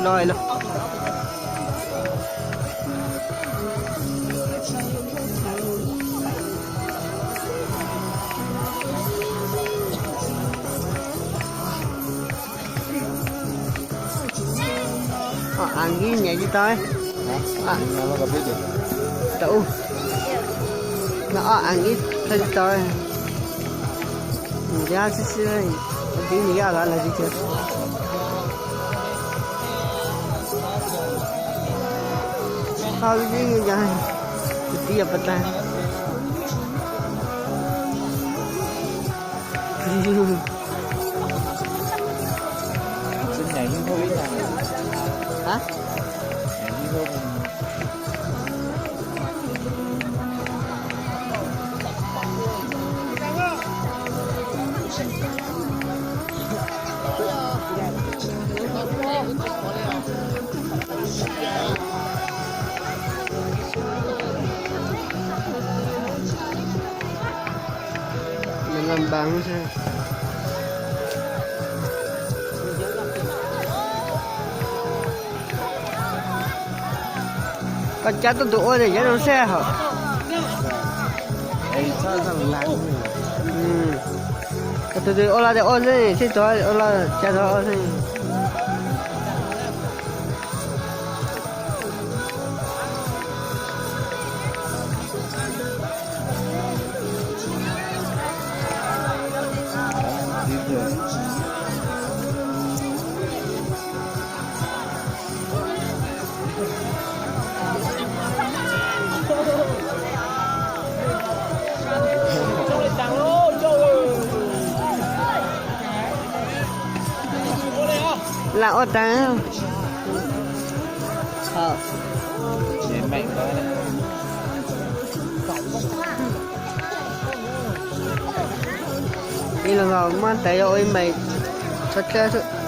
Loj no. Ob av nkib nias tsis tau. Tau. No ob av nkib tsis tau. Nws yaj xwb xwb, tib nws yaj los lawm tsis tsw. Tau tib, tib yog pas tag. Koj cab tuaj tus ua ces cab zoo seb hos. Koj tus twg ua los ces ua xwb, sib tuav ua los cab tuav ua xwb. Lam ua taag. Ib los muab tais yuav ua ib meem txhob dlawb xwb.